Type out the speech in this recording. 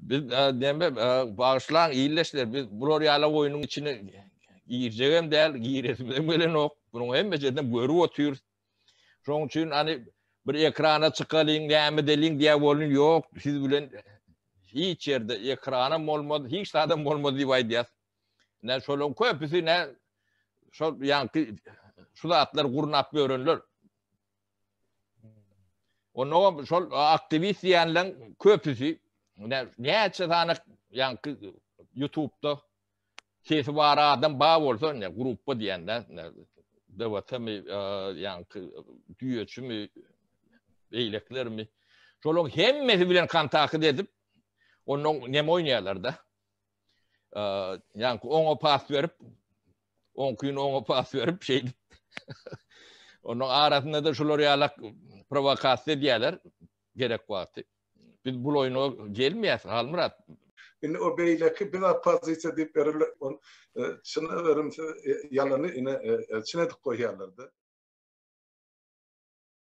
Biz näme bagyşlaň ildeşler biz bular ýaly oýnuň içine girjegem däl, giresimizem gelenok. Bunuň hemmejesinem görüp otyrys. Şonuň üçin hani bir ekrana çykalyň, näme edeliň diýä bolun ýok. Siz bilen hiç ýerde ekranam bolmaz, hiç zadam bolmaz diýip aýdýas. Nä şolaryň köpüsi nä şol ýaňky şu zatlary gurnap ýörenler. Onnoňam şol aktiwist diýenleň köpüsi näçe sany ýaňky YouTube'da sesi bar adam bar bolsa, ne gruppa diýende, DWT-mi, ýaňky düýeçimi, beýlekilermi, şolaryň hemmesi bilen kontakt edip, onnoň neme oýnaýarlar-da. Ýaňky oňa pas berip, oňkyny oňa pas berip şeýdip. Onuň arasynda-da şular ýalak prowokasiýa edýärler gerek wagty. Biz bul oýna gelmeýäs, Halmyrat. Indi o beýleki biz oppozisiýa diýip berirler, ol çyny berimsiz ýalany ine çyn edip goýýarlar-da.